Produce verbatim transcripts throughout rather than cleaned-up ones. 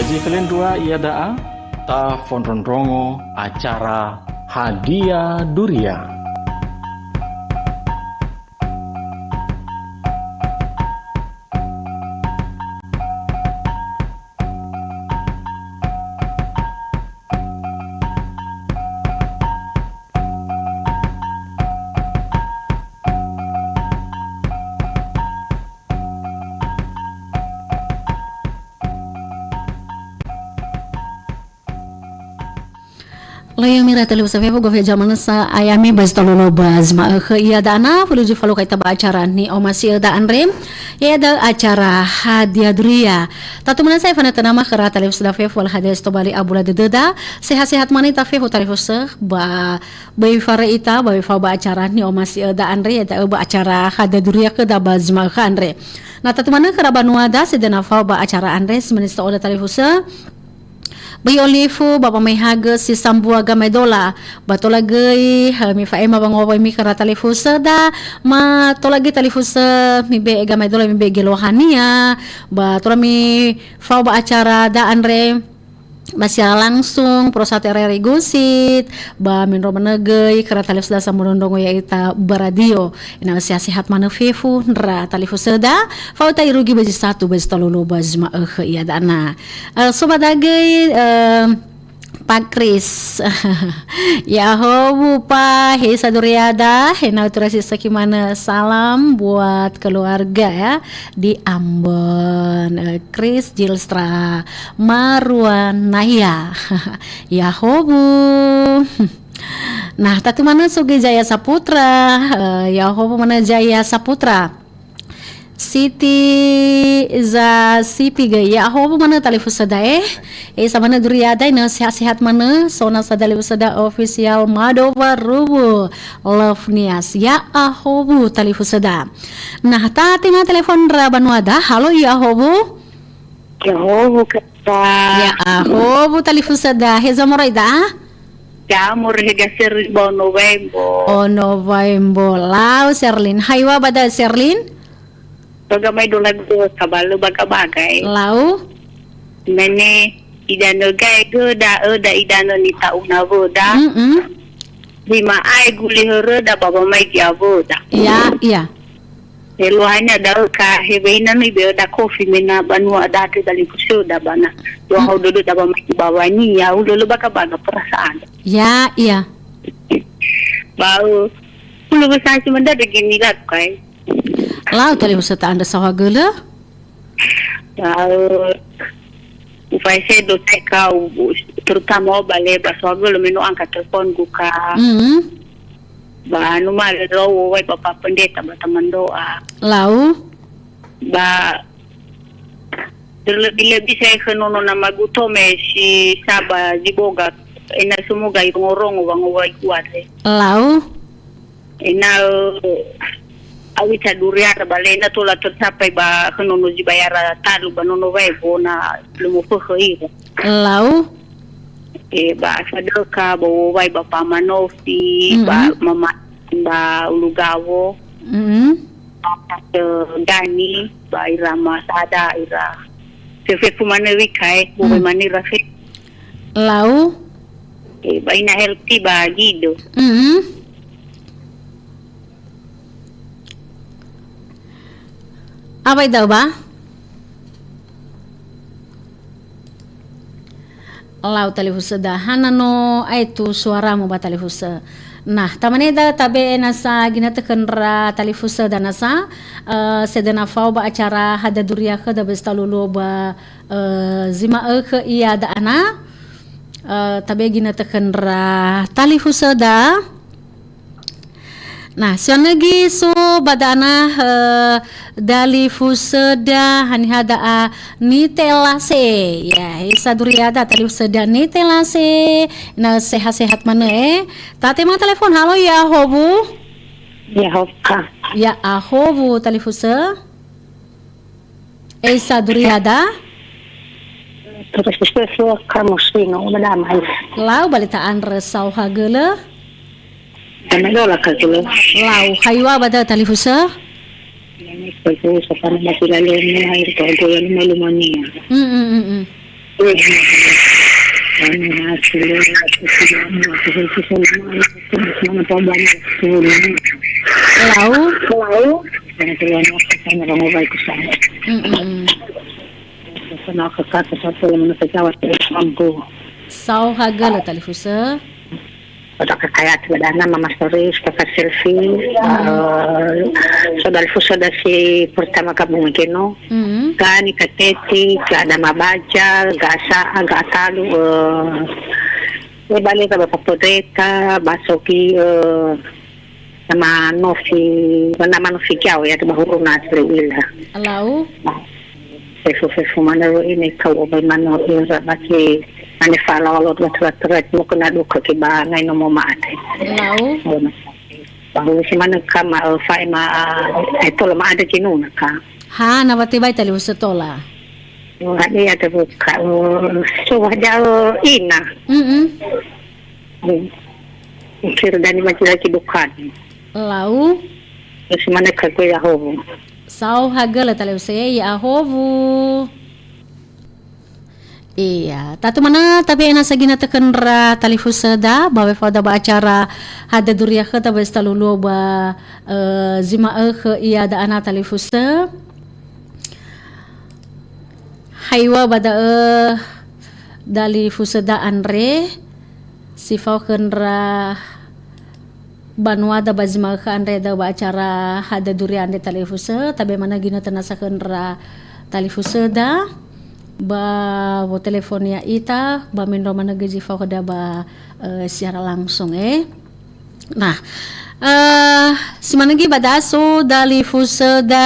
Zi felendrua iada'a, tafondrondrongo acara Hadia Duria. Leo mira telu safe gofe jamanasa ayami bas tololo bas ma'ökhö ia dana fulu jufalu kaita ba acara ni'omasi'ö da andre. Ia da acara Hadia Duria. Tatu manasa efana tanama khöra talifusö da fefu al hades tobali abula dödöda. Sehat-sehat manita fefu talifusö ba böi fare ita ba böi fao ba acara ni'omasi'ö da andre, ia da'ö ba acara Hadia Duria khöda ba zi ma'ökhö andre. Na tatu manö khöra banua da sedena fao ba acara andre, semenis to'oda talifusö. Böi olifu ba pamaehagö si sambua gamaedola. Ba tola göi, he, mifa'ema wangowaimi khöra talifusöda, ma tola göi talifusö mibe'e gamaedola mibe'e geluahania, ba tola mifao ba acara da andre, ba siara langsung, Prosat R R I Gusit, ba mendro manö göi khöra talifusöda samondrondrongo ya'ita ba radio. Ena'ö sehat-sehat manö fefu ndra talifusöda, fao ta irugi ba zi satu ba zi tolu ba zi ma'ökhö ia dana. Eh, so ba da göi, eh, Pa Kris. Ya'ahowu Pa, he saduriada, he nau turasi saki manö salam buat keluarga ya di Ambon. Eh, Kris Jilstra Marua Nahia. Ya'ahowu. Nah, tatu manö so göi Jaya Saputra, eh, ya'ahowu manö Jaya Saputra. Siti Zasipi göi, ya'ahowu manö talifusöda, eh. Eh, sa manö duriada, inö sehat-sehat manö, so nasa talifusöda official Mado Waruwu, Love Nias, ya'ahowu talifusöda. Nah, ta tema telepon ndra banuada, halo ya'ahowu. Ya'ahowu, Kak. Ya'ahowu talifusöda, heza moroi da? Ya, moroi he gaser ba ono waembo. Ono waembo, lau Serlin. Haiwa ba da Serlin? Baga mai dola gua kabalö baga-baga, eh. Lau? Mene, idanö gae gö da'ö da idanö nita'una wöda. Mm-mm. Lima ae guli höröda ba wamai gia wöda. Ya, iya. Eluahania da'ö ka heweina no ibe'ö da kofi mena banua da te dalifusöda bana. Dua hau dödö da ba mai bawania, ulölö baga-baga perasaan. Ya, iya. Bau, ulö besasi mendada gini laku kai. Lau talifusö ta andrö saohagölö? Lau, ufaesedo sai kau, terutama o bale ba saohagölö meno angkat teleponku ka. Mm. Ba numale lau wai ba Pak Pendeta ba taman doa. Lau? Ba terlebih-lebih saya ke nono nama gutome si saba di boga. Ena semoga irongo-rongo wangowai kuat, eh. Lau? Ena'ö awi caduriara ba lena tola tercapai ba khö nono zi bayara talu ba nono wae bona lö mofökhö ira. Lau? E, ba sadöka, ba wowai, ba pamanofi, mm-mm, ba mama, ba ulugawo. Mm-mm. Ba, eh, gani, ba ira masada, ira. Fefefu manö wikae, wowai manö ira fe. Lau? E, ba ina healthy ba gido. Mm-mm. Apa itu, Ba? Lau talifusöda, hana no aetu suaramu ba talifusö. Nah, tamaneda tabe'e nasa ginötö khö ndra talifusöda nasa, eh, sedena fao ba acara Hadia Duria khöda bes talulu ba, eh, zi ma'ökhö ia da'ana. Eh, tabe'e ginötö khö ndra talifusöda. Nah, sianögi so ba da'ana, eh, dalifusöda haniha da'a nitelase. Ya, he saduriada talifusöda nitelase. Na sehat-sehat manö, eh. Tatema telepon, halo, ya'ahowu. Ya'ahowu. Ya'ahowu talifusö. Ei saduriada? Terus sesua kamu sino, udah damai. Lau bali ta'andrö saohagölö? Damai dola ka gölö. Lau, haiwa ba da talifusö? Ini seperti sekarang masih lalu ini air kau goyang malu mania. Mm, mm, mm, mm. Lau. Mm-mm. Saohagölö talifusö. Pada kakayat badana Mama Stories, Kakak Selfie, eh, so dalifusöda si pertama gabung geno. Mm. Gani Kateti, ga ada Mabaja, ga Sa'a, ga Atalu, eh, eh, bale ba Bapak Podreta, Basogi, eh, nama Novi, nama Novi Jau ya, tu bahuru na Sri Ila. Lau. Fefu-fefu manö ini kau obai manö ira baki ane fa'alawa lot wat wat rat mo kena duka ke ba ngai nomo ma'ade. Lau. Bahulu si manö ka ma, eh, fa'e ma, eh, tola ma'ade kinuna ka. Ha, na wate bai talifusö tola. Ngade ada buka, eh, so wada, eh, ina. Mm-mm. Hmm. Kira dani laki-laki dukani. Lau. Terus mana ka gue ya hobu. Saohagölö talifusö, ya ahowu. Iya, tatu manö tabe na sagina tökönra talifusöda, ba wefauda ba acara hada duria khöta ba esta lulu ba, eh, zi ma'ökhö ia da ana talifusö. Haiwa ba da'ö dalifusöda andre, si fao khönra banuada ba zi ma'ökhö andre da'ö ba acara hada duria andre talifusö, tabe manö ginötö nasa khönra talifusöda, ba wotelefoni ya'ita, ba mendrua manö göi zi fao khöda ba, eh, siara langsung, eh. Nah, eh, si manö göi ba da'a so dalifusöda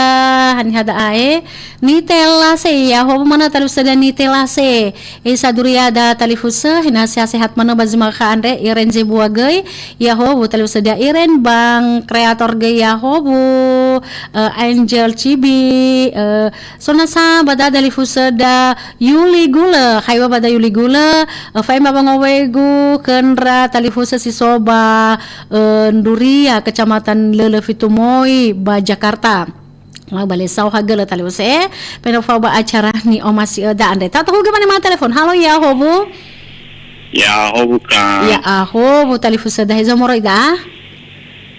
haniha da'a, eh. Nitelase, ya, hobu manö talifusöda Nitelase. Esa duriada talifusö, hina sehat-sehat manö ba zi ma'ökhö andre, Iren Zebua göi, ya hobu talifusöda Iren, Bang Kreator göi ya hobu, eh, Angel Cibi, eh, so nasa ba da'a dalifusöda Yuli Gulö, haiwa ba da'a Yuli Gulö, eh, fa'ema ba ngowegu khönra talifusö si so ba, eh, Nduria, Kecamatan Lölö Fitu Moi, ba Jakarta. Lau bale saohagölö talifusö, eh, peno fao ba acara ni'omasi'öda andre. Tatu huga mane ma telepon. Halo, ya hobu. Ya hobu ka. Ya ahowu talifusöda, hezo moroi da'a.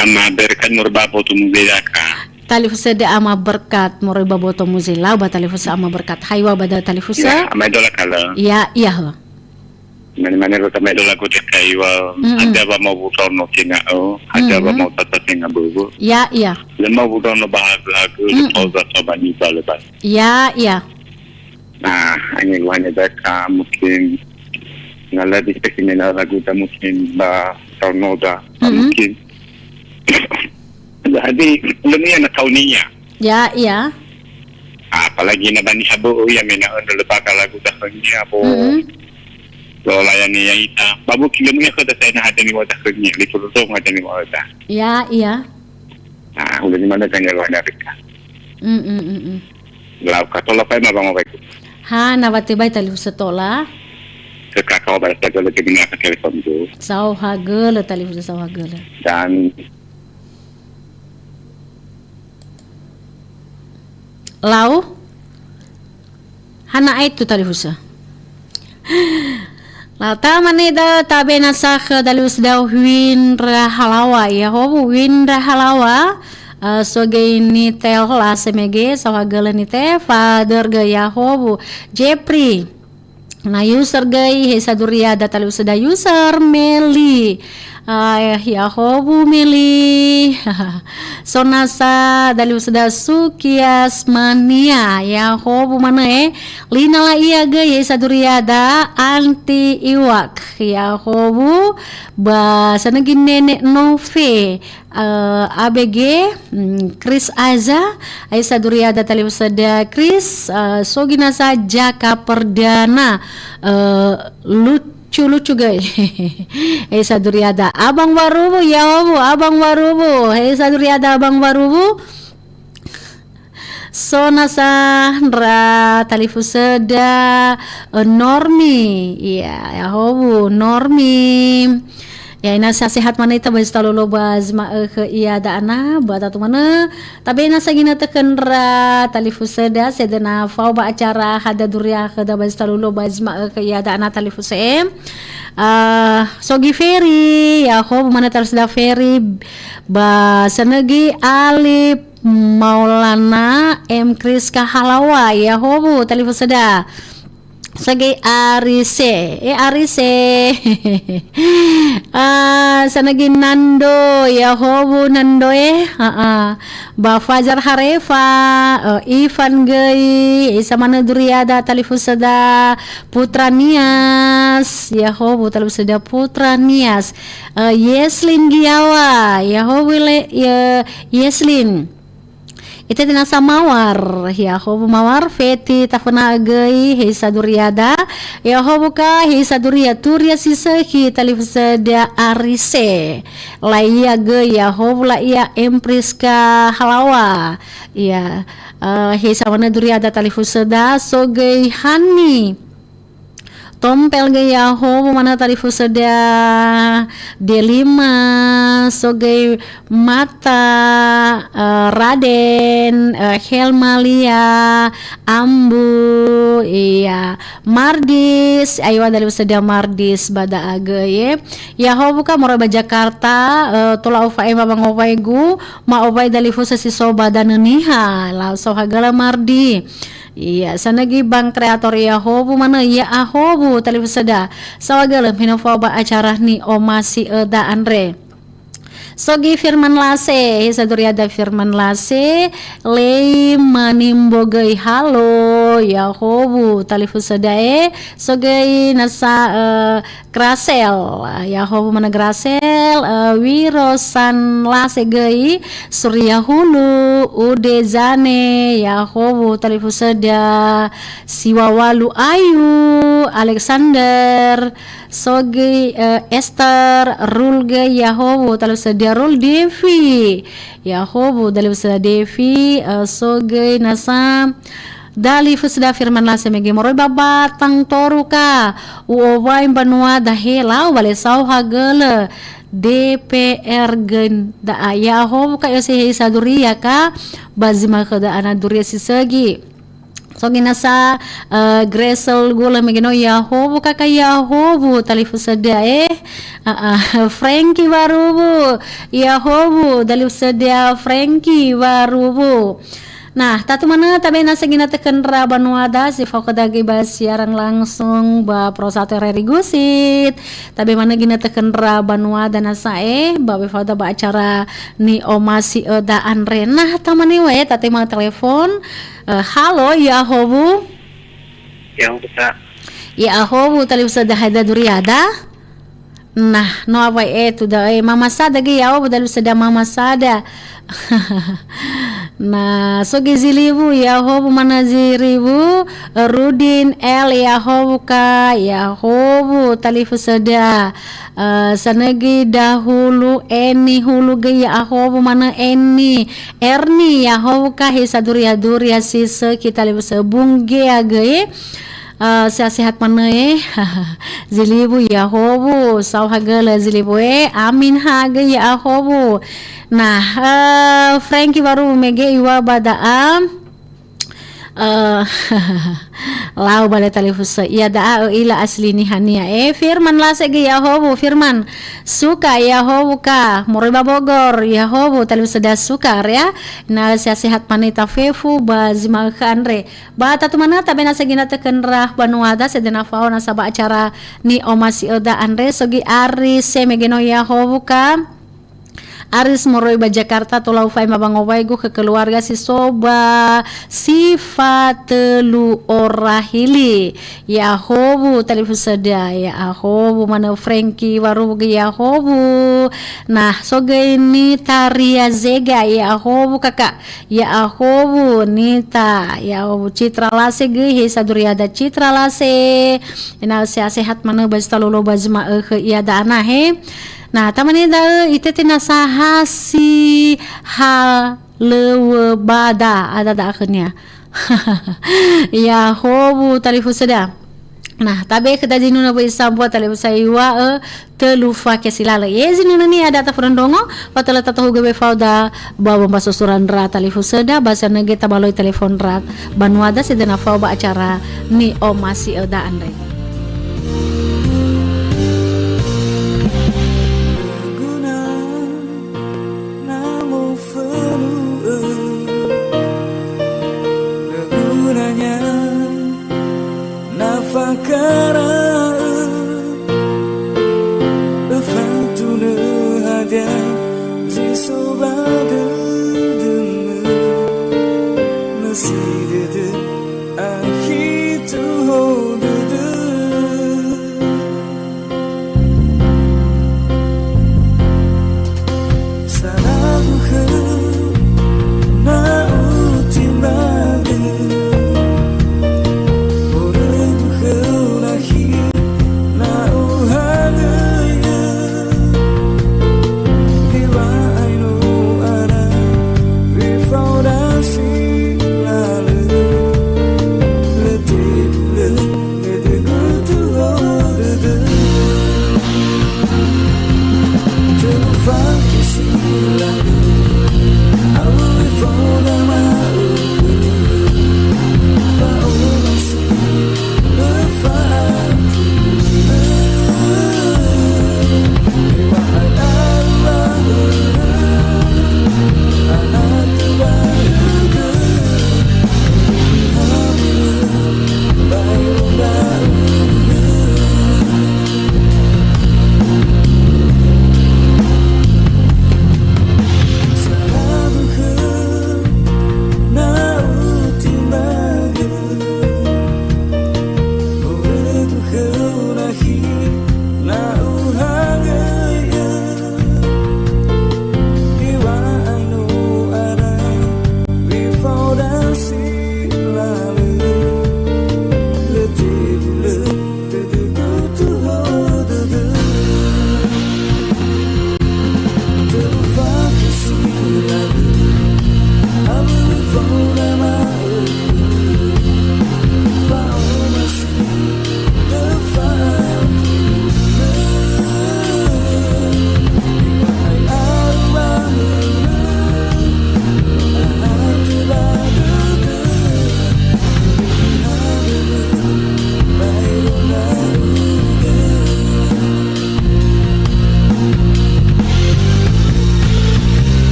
Ama Berkat moroi ba boto muzela ka. Talifusöda Ama Berkat moroi ba boto muzela, ba talifusö Ama Berkat. Haiwa ba da'a talifusö. Ya, Ama Edola kala. Ya, iya, he. Mane-mane rota me dola gode kaiwa, Mm-mm. ada wa mau butono tenga o, ada wa Mm-mm. mau tata tenga bobo. Ya, iya. Le mau butono bahag-hag, le Mm-mm. pauza toba ni bale bale. Ya, iya. Nah, ani wane baka mungkin ngala di spekimena lagu da mungkin ba tono da, Mm-mm. mungkin. Jadi, le muya na taunia. Ya, iya. Apalagi na bani habu ya mena ndo le baka lagu da khönia bo. Mm-mm. Lo layani ya ita. Babu kilo muya kö da saya na hade ni wa da khönia, li puluh dong hade ni wa da. Ya, iya. Nah, udah di mana tanggal wa dari ka. Mm, mm, mm, mm. Lau ka tola pai ma bango bai. Ha, na wate bai talifusö tola. Ke ka ka wa bai sa gele ke bina ka telepon tu. Saohagölö talifusö saohagölö. Dan Lau? Hana aitu talifusö. Lau ta mane da tabe nasa khö dalifusö da Windra Halawa. Ya howu Windra Halawa. Eh, so göi Nitel la semege, saohagölö Nite, Father göi ya howu. Jepri. Na user göi, he sa duriada talifusöda user, Meli. Ah, ya howu Meli. So nasa dalifusöda Sukias Mania. Ya howu manö, eh. Lina la ia göi, he sa duriada Anti Iwak. Ya howu, ba sanögi Nene Nove. Eh, A B G, mm, Chris Aza, Aisa Duriada talifusöda Chris, eh, so göi nasa Jaka Perdana, eh, lucu-lucu göi. Aisa Duriada, Abang Waruwu, ya howu, Abang Waruwu. Aisa Duriada, Abang Waruwu. So nasa ndra talifusöda, eh, Normi. Iya, ya howu, Normi. Ya, ina sehat-sehat manö ita ba zi talolo ba zi ma'ökhö ia da'ana, ba tatu manö, tabe ina sagina tökhö ndra talifusöda, sedena fao ba acara hada duria khöda ba zi talolo ba zi ma'ökhö ia da'ana talifusö e. Ah, Sogi Ferry, ya ho, bu manö talifusöda Ferry, ba sanögi Alip Maulana M Kriska Halawa, ya ho, bu talifusöda. Sebagai Arise. Eh, Arise. Ah, sanagi Nando, ya ho, bu Nando, eh. Ha, ah. Ba Fajar Harefa, eh, Ivan göi, isa manö duriada talifusöda Putra Nias, ya ho, bu talifusöda Putra Nias. Eh, Yeslin Giawa, ya ho, bu le, ya, Yeslin. Ite tenasa Mawar, ya ho, bu Mawar, Feti Taföna göi, heisa duriada, ya ho, bu ka, heisa duria, turia si sökhi, talifusöda Arise. Laia göi, ya ho, bu laia M Priska Halawa. Ya, eh, heisa manö duriada talifusöda, so göi Hani. Tompel göi ya ho, bu manö talifusöda Delima, so göi Mata, eh, Raden, eh, Helmalia, Ambu, iya, Mardis, ayua talifusöda Mardis ba da'a göi, eh. Ya ho, bu ka moroi ba Jakarta, eh, tola ufa ema ba ngowaigu, ma owai talifusö si so ba Danö Niha, lau so hagöla Mardi. Iya, sanagi Bang Kreator ya ho, bu manö ya a ho, bu talifusöda. Saohagölö mhino fao ba acara ni'omasi öda andre. Sogi Firman Lase, heisa duriada Firman Lase, Lei Manimbo göi halo, ya ho, bu talifusöda e, so göi nasa, eh, Grasel, ya ho, bu manö Grasel, eh, Wiro San Lase göi, Surya Hulu, Ude Zane, ya ho, bu talifusöda Siwawalu Ayu, Alexander, so göi, eh, Esther, Rul göi, ya ho, bu talifusöda Rul Devi, ya ho, bu talifusöda Devi, eh, so göi nasa, Dalifusöda Firman Lase mege moroi ba Batang Toru ka. U'owai mbanua dahe lau ba le saohagölö D P R göi da'a. Ya ho, bu ka, yo si heisa duria ka. Ba zi ma'ökhö da'ana duria si sögi. So göi nasa, eh, Gresel Gula mege no ya ho, bu ka, ka ya ho, bu talifusöda, eh. Ah, ah. Frankie Warubu. Ya ho, bu talifusöda Frankie Warubu. Nah, tatu manö tabe nasa gina tökhö ndra banuada si fao khöda göi ba siaran langsung ba Pro Satu R R I Gusit. Tabe manö gina tökhö ndra banuada nasa, eh, ba we fao da ba acara ni'omasi öda andre. Nah, tamane we, tatema telepon. Eh, halo, ya ho, bu? Ya ho, bu, ta. Ya ho, bu, talifusöda hadia duriada? Nah, no awai e tu da, eh, Mama Sada göi ya ho, bu talifusöda Mama Sada. Nah, so göi Zilibu, ya ho, bu manö Zilibu, eh, Rudin L, ya ho, bu ka, ya ho, bu talifusöda, eh, sanögi dahulu, Eni Hulu göi, ya ho, bu manö Eni, Erni, ya ho, bu ka, heisa duria-duria si sökhi talifusö Bung Gea göi. Eh, sehat-sehat manö, eh. Zilibu, ya ho, bu. Saohagölö Zilibu, eh. Amin hagö, ya ho, bu. Nah, eh, Frankie Warubu mege iŵa'ö ba da'a. Eh, lau ba le talifusö. Ia da'a ö'ila asli nihania, eh. Firman Lase göi, ya ho, bu. Firman. Suka, ya ho, bu ka. Moroi ba Bogor, ya ho, bu. Talifusöda Suka, ya. Na sehat-sehat manö ita fefu ba zi ma'ökhö andre. Ba tatu manö tabe nasa gina tökhö ndra banuada sedena fao nasa ba acara ni'omasi öda andre, so göi Aris mege no ya ho, bu ka. Aris moroi ba Jakarta, tola ufa ema ba ngowaigu khö keluarga si so ba Sifatölu Ora Hili. Ya ho, bu talifusöda, ya ho, bu manö Frankie Warubu göi, ya ho, bu. Nah, so göi Nitaria Zega, ya ho, bu kaka. Ya ho, bu Nita, ya ho, bu Citra Lase göi, heisa duriada Citra Lase. Ena'ö sehat-sehat manö ba zi talolo ba zi ma'ökhö ia da'a na, he. Nah, tamane da'ö itete nasa ha si halöŵö bada, ada da'a khönia. Ya ho, bu talifusöda. Nah, tabe khöda zinunö wöi sambua talifusö iŵa'ö, tölu fake si lalö. Ye zinunö niha da taforondrongo, ba töla tatohugö wefauda ba wombaso sura ndra talifusöda, ba sanöge tabaloi telefon ndra banuada sedöna fao ba acara ni'omasi'öda andre. Guna na mofönu'ö, guna nya Na fakara'ö, öfatunö hadia zi so ba dödömö, mösi dödö, akhi tuho dödö. Salagu khöu na utimbagö, moröigu khöu nakhi na uhagöi'ö. Hewa'ae no ara wefauda si lalö, lö tebulö.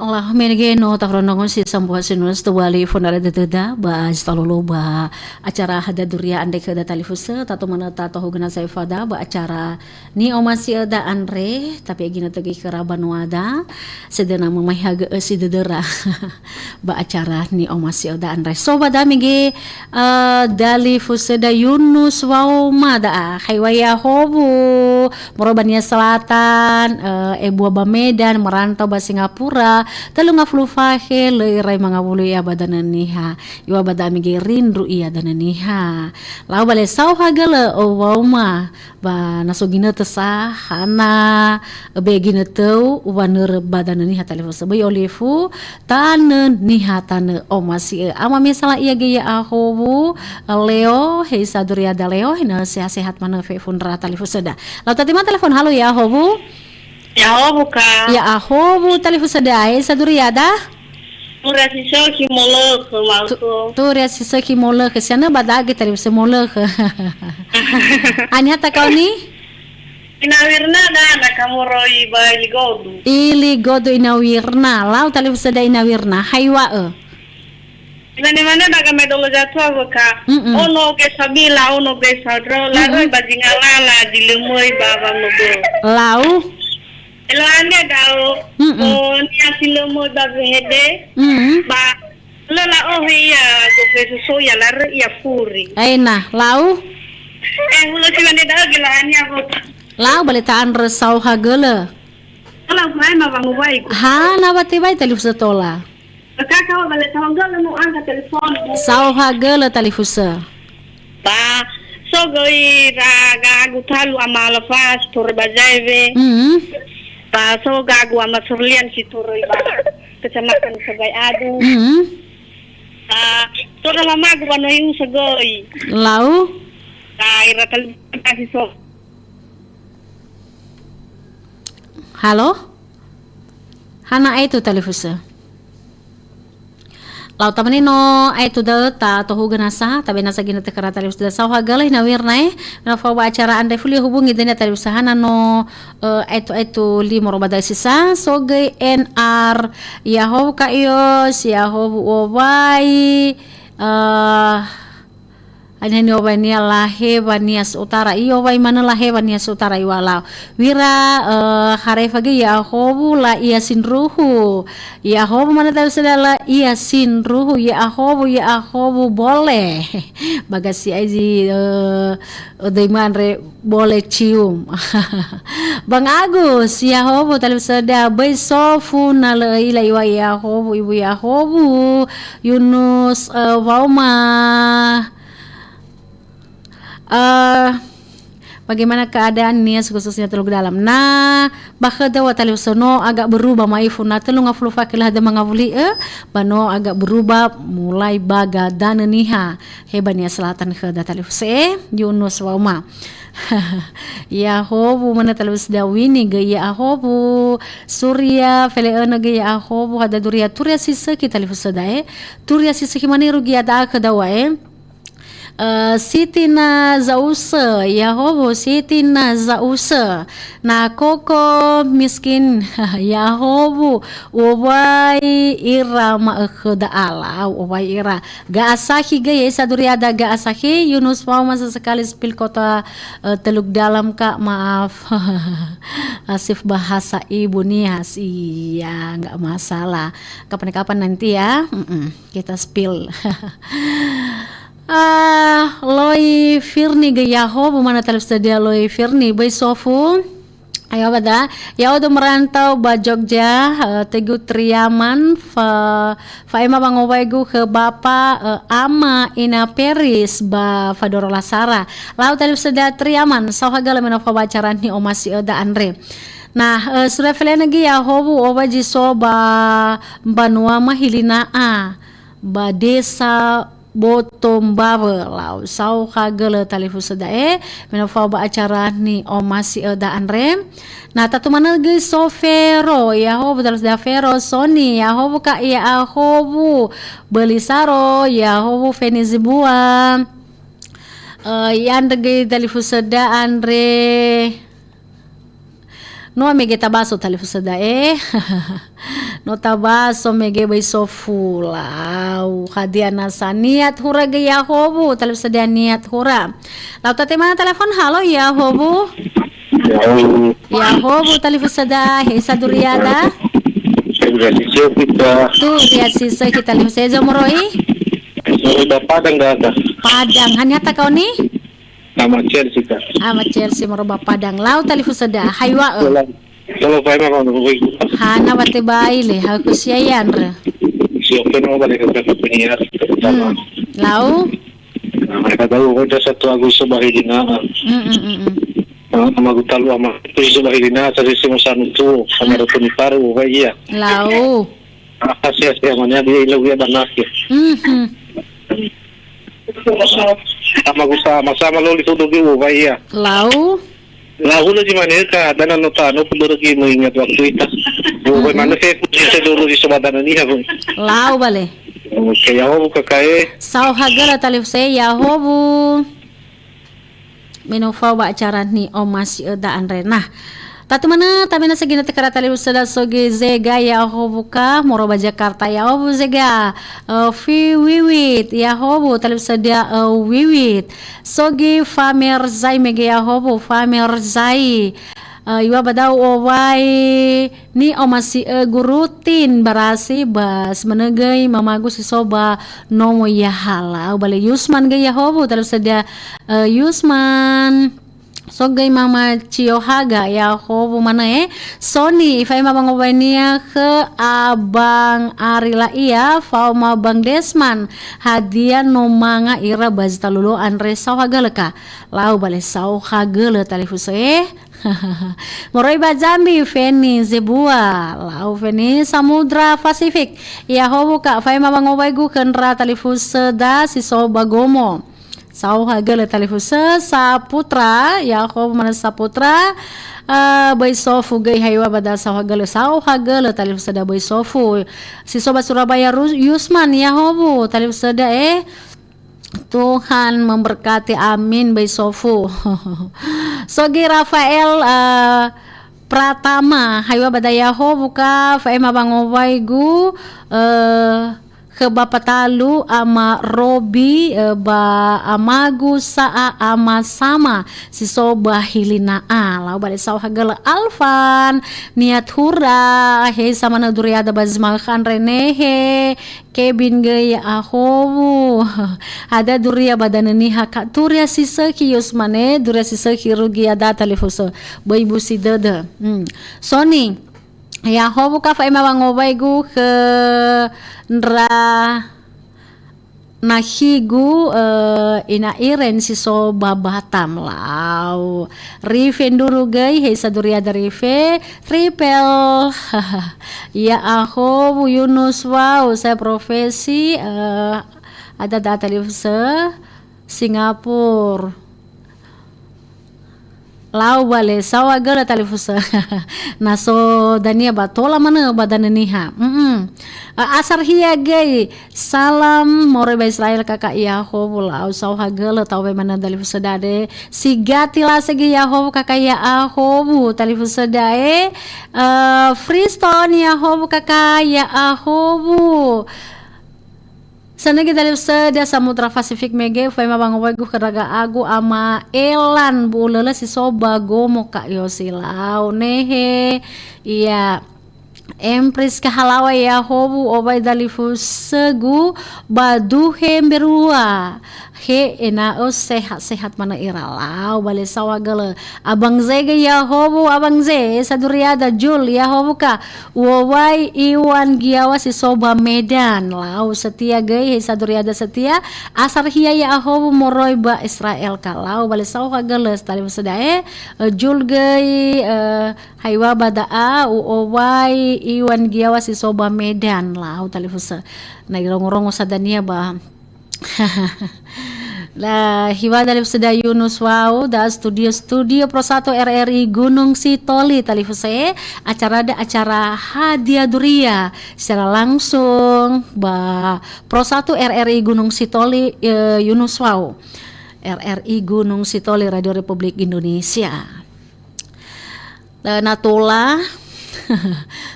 Allah, menege no taforondrongo si sambua sinunö si tobali fondara dödöda, ba zi talolo ba acara Hadia Duria andre khöda talifusö, tato manö tatohugö na sae fada ba acara ni'omasi'öda andre, tapi ginötö göi khöra banuada, sedöna mamaiha gö'ö si dödöra ba acara ni'omasi'öda andre. So ba da mege, eh, dalifusöda Yunus Waoma da'a, hai wa ya howu, Moroi ba Nia Selatan, eh, ebua ba Medan, merantau ba Singapura, tölu Ngafulu fakhe lö irai mangawuli ia ba danö niha. Iŵa'ö ba da'ö mege rindru ia danö niha. Lau ba le saohagölö owauma ba na so ginötö sa hana be ginötöu wanörö ba danö niha talifusö. Böi olifu, tanö niha tanö omasi'ö. Ama me sala ia göi ya'ahowu, Leo, heisa duriada Leo, hina sehat-sehat manö fefu ndra talifusöda. Lau tatema telefon, halo ya'ahowu. Ya'ahowu, Ka. Ya'ahowu, talifusöda, heisa duriada? Turia si sökhi molökhö, Tu-, maksud. Turia si sökhi molökhö, sianö ba da'ö göi talifusö molökhö. Haniha takaoni? Ina Wirna da, na kamoroi ba Iligodu. Iligodu Ina Wirna, lau talifusöda Ina Wirna, haiŵa'ö. Imane-mane ba gamai dolo zatua wöka. Mm-mm. Ono göi sabila, ono göi sadro, laröi Mm-mm. ba zingalala, zi lö möi ba wangobö. Lau? Eloane da'ö, Mm-mm. o, nia si lö möi ba wehede, Mm-mm. ba lö la'ohe ia, gofe soso ia, laröi ia furi. Aina, lau? Eh, hulö si mane da'ö göi la'ania wöka. Lau ba le ta'andrö saohagölö. Tola, ufaema wangowaigu. Hana wa tebai talifusö tola. Kaka wa ba le saohagölö no angga telefon. Saohagölö talifusö. Ba, so göi ra gagu talu ama Alafas tore ba Zaewe. Mm. Ba, so gagu ama Surlian si toröi ba Kecamatan Segai Adu. Mm. Ba, so da mamagu ba Nohiu segöi. Lau? Ba, ira talu si so. Halo? Hana aetu talifusö. Lau tamane no aetu da'ö ta tohugö nasa, tabe nasa ginötö khöra talifusö da saohagölö Ina Wirna e. Na fao ba acara andre fuli hubungi dania talifusö hana no, eh, aetu-aetu limo roba da'ö sisa, so göi N R, ya'ahowu Ka Ios, ya'ahowu Owai, eh, Haniha ni'owania lahewania si otara, i'owai manö lahewania si otara iŵa'ö lau. Wira, eh, Harefa göi ya'ahowu la ia sindruhu. Ya'ahowu manö talifusöda la ia sindruhu, ya'ahowu, ya'ahowu bole. Baga si ai zi, eh, döi mö andre bole cium. Bang Agus, ya'ahowu talifusöda böi sofu na lö ö'ila iŵa'ö ya'ahowu, iŵa'ö ya'ahowu. Yunus, eh, Wauma. Eh, bagaimana keadaan Nias khususnya Teluk Dalam? Nah, ba khöda wa talifusö no agak berubah ma'ifu na tellu ngafulu fakhe lö hadia mangawuli'ö, ba no agak berubah mulai ba ga danö niha. He ba Nias Selatan khöda talifusö e, Yunus Wauma. Ya'ahowu manö talifusöda Wini göi ya'ahowu, Surya Fele'önö göi ya'ahowu, hadia duria, turia si sökhi talifusöda e, turia si sökhi mane rugi ia da'a khöda wa e. Eh, Siti na za'usö, ya'ahowu Siti na za'usö. Na koko miskin, ya'ahowu, u'owai ira ma'ökhö da'a lau, u'owai ira. Ga'asakhi göi, ya'isa duriada Ga'asakhi, Yunus Wauma sesekali spill kota, eh, Teluk Dalam, Kak, maaf. Asif bahasa ibu nih, has-, iya, nggak masalah. Kapan-kapan nanti ya, mm-mm, kita spill. Ah, Loi Firni göi ya'ahowu manö talifusöda Loi Firni, böi sofu. Ayo, bada. Ya'odo merantau ba Jogja, eh, Teguh Triaman, fa-, fa'ema wangowaigu khö bapa, eh, ama ina Peris ba Fadoro Lasara. Lau talifusöda Triaman, saohagölö me no fao ba acara ni'omasi'öda andre. Nah, eh, Surya Fele'önö göi ya'ahowu, u'owai zi so ba mbanua Mahilina'a, ba desa Boto Mbawö, lau saohagölö talifusöda e, me no fao ba acara ni'omasi'öda andre. Na tatu manö göi so Fero, ya'ahowu talifusöda Fero, Soni, ya'ahowu Kak, ya'ahowu Böli Saro, ya'ahowu Feni Zibua. Eh, iandrö göi talifusöda andre. No mege tabaso talifusöda e. No tabaso mege böi sofu lau. Hadia nasa niat hura göi ya'ahowu, talifusöda niat hura. Lau tatema telefon, halo ya'ahowu. Ya'ahowu. Ya'ahowu talifusöda, heisa duriada. Turia si sökhi ta. Turia si sökhi talifusö, hezo moroi? Moroi ba Padang da'ö. Padang, haniha takaoni? Ama Chelsea, Kak. Ama Chelsea, moroi ba Padang. Lau talifusöda, haiŵa'ö. Lau. Kalau paema ba nurui. Hana ba tebai le, ha kusia yandra. Si oke no ba le kata kunia. Hmm. Lau? Nah, mereka tahu kau dah satu Agustus bahidina. Hmm, hmm, hmm, hmm. Nah, nama gutalu ama itu bahidina, tadi si musan itu, sama rukun faru, ba iya. Lau? Apa sia-sia mana dia ilau ya banas ya. Mhm. Sama gusa, masa maloli foto di, ba iya. Lau? Lau na zi mane ka, dana no tano pun doro ki mengingat waktu ita. Bu, hmm, mana saya pun saya dulu di sobat dana ni aku. Lau bale. Oke, ya, bu, kakae. Saohagö la talifusö, Yahowu. Me no fao ba acara ni'omasi'öda andre. Nah, tatu manö, tamena segina tekara talifusöda so göi Zega, Yahowu ka, moro ba Jakarta, Yahowu Zega, eh, Fi Wiwit, Yahowu, talifusöda, eh, Wiwit. So göi Famerzai mege, Yahowu, Famerzai. Eh, iŵa'ö ba da'ö owai ni'omasi'ögu rutin barasi ba si manö göi mamagu si so ba nomo Yahala. Au bale Yusman göi Yahowu, talifusöda, eh, Yusman. So göi Mama Cio Haga, Yahowu manö, eh. Soni, ifa'ema ba ngowainia khö Abang Ari La'ia, faoma Bang Desman. Hadia no manga ira ba zi talulu andre saohagölö ka? Lau bale saohagölö talifusö, eh. Moroi ba Jambi, Feni Zebua. Lau Feni Samudra Pasifik. Yahowu ka, fa'ema ba ngowaigu khö ndra talifusöda si so ba Gomo. Saohagölö talifusö, Saputra, Yahowu manö Saputra. Eh, böi sofu göi haiŵa'ö ba da saohagölö, saohagölö talifusöda böi sofu. Si so ba Surabaya Ru-, Yusman, Yahowu, talifusöda, eh. Tuhan memberkati, amin, böi sofu. So göi Rafael, eh, Pratama, haiŵa'ö ba da Yahowu ka, fa'ema ba ngowaigu, eh, khö Bapa Talu, Ama Robi, eh, ba amagu sa'a Ama Sama, si so ba Hilina'a. Lau bale saohagölö Alfan, niat hura, he samanö duriada ba zi ma'ökhö andre nehe, Kebin göi Yahowu. Ada duria ba danö niha ka, duria si sökhi Yusman, eh, duria si sökhi rugi ada talifusö. Böi busi dödö. Hmm. Soni, Yahowu ka fa'ema ba ngowaigu khö ndra nakhigu, eh, Ina Iren si so ba Batam, lau. Rife nduru göi, he sa duriada Rife, Tripel. Yahowu Yunus, wow, saya profesi, eh, ada data talifusö, Singapura. Lau bale, saohagölö talifusö. Na so dania ba tola manö ba danö niha. Mm-mm. A-, asar hia göi. Salam moroi ba Israel, kaka Yahowu, lau saohagölö taŵa'ö manö talifusöda de. Sigati lase göi Yahowu, kaka Yahowu, talifusöda, eh. Eh, Friston Yahowu, kaka Yahowu. Sanögi talifusöda Samudra Pasifik mege, fa'ema ba ngowaigu khö ndra'aga agu Ama Elan bu ulölö si so ba Gomo ka Yosi lau nehe. Iya, Em Priska Halawa Yahowu owai dalifusögu ba duhe mberua. He ena'ö sehat-sehat manö ira lau bale saohagölö. Abang Zege Yahowu, Abang Ze, saduriada Jul Yahowu ka. Uowai Iwan Giawa si so ba Medan, lau setia göi, he saduriada setia, asar hia Yahowu moroi ba Israel ka, lau bale saohagölö talifusöda, eh, eh, Jul göi, eh, haiŵa'ö ba da'a, uowai Iwan Giawa si so ba Medan, lau talifusö. Na irongo-rongo sa dania ba La, hiŵa'ö dalifusöda Yunus wau, da studio, studio Pro satu R R I Gunung Sitoli, talifusö, acarada acara Hadia Duria secara langsung ba Pro satu R R I Gunung Sitoli, eh, Yunus wau. R R I Gunung Sitoli, Radio Republik Indonesia. Eh, na tola,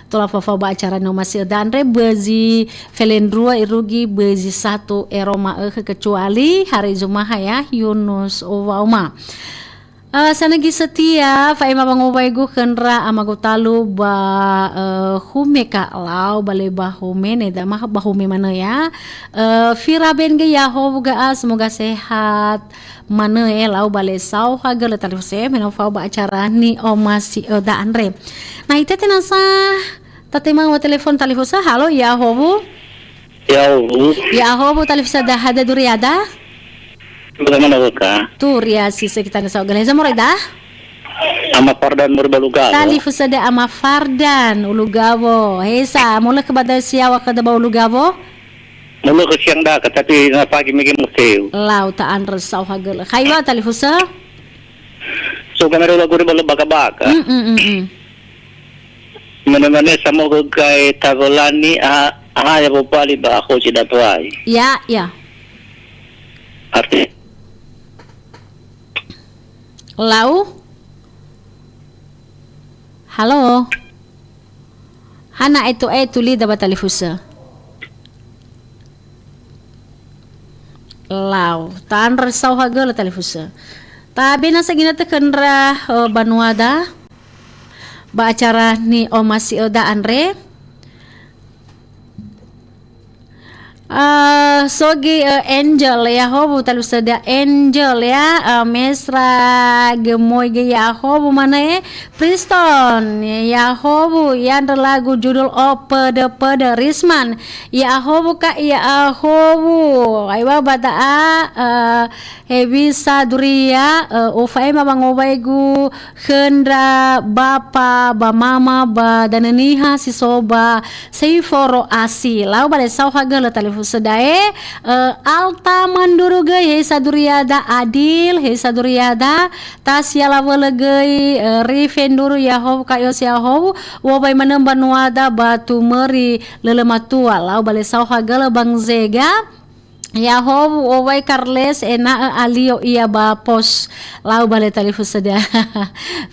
tola fafao ba acara ni'omasi'öda andre, bözi felendrua irugi bözi satu ero ma'ökhö, kecuali hari Jumaha ya, Yunus Wauma. Eh, sanagi setia, fa'ema wangowaigu khö ndra ama gotalu ba, eh, Hume ka lau bale ba Hume, ne da ma ba Hume manö ya. Eh, Firaben ge ya ho ga, semoga sehat manö e, lau bale saohagölö talifusö, me no fao ba acara ni'omasi'öda andre. Nah, itete nasa tatema wa telefon talifusö, halo, ya ho bu? Ya ho bu? Ya ho bu talifusö da hada duriada? Bagaimana, Kak? Turia si sekitar saohagölö. Heza moroi da? Ama Fardan mori ba Ulugawo. Talifusö da Ama Fardan, Ulugawo. Heza, molö ke ba da siawa ke da ba Ulugawo? Molö ke siang da, Kak, tapi na pagi mege moteu. Lau ta'andrö saohagölö. Khaiwa talifusö? So, kamera lagu ri ba le baka-baka. Mm, mm, mm, mm. Mane-mane samogö gae tawölani, aha, aha ya bobali ba akhosi datuai. Ya, ya. Arti. Lau? Halo? Hana eto-eto lida ba talifusö. Lau, ta'andrö saohagölö talifusö. Tabe nasa ginötö khö ndra, eh, banuada ba acara ni'omasi'öda andre. Eh, sogi, eh, Angel, ya ho bu talifusö da Angel ya, eh, mesra gemoi ge ya ho bu manö e, Priston, ya ho bu, ya ndra lagu judul O Pede-pede, Risman, ya ho bu ka, ya ho bu, aiwa ba da'a, eh, Hewisa Duria, eh, ufa'ema wangowaigu khö ndra bapa ba mama ba Danö Niha si so ba Seiforo Asi. Lau bale saohagölö talifusö da e, eh, Alta Manduru göi, hewisa Duriada, Adil, hewisa Duriada, Tasia Lawölö göi, eh, Rife Nduru ya ho bu ka, Yos ya ho bu, uwowai manö mbanuada ba Tumöri Lölö Matua. Lau bale saohagölö Bang Zega. Ya ho bu owai Karles ena'ö alio ia ba pos, lau bale talifusö da.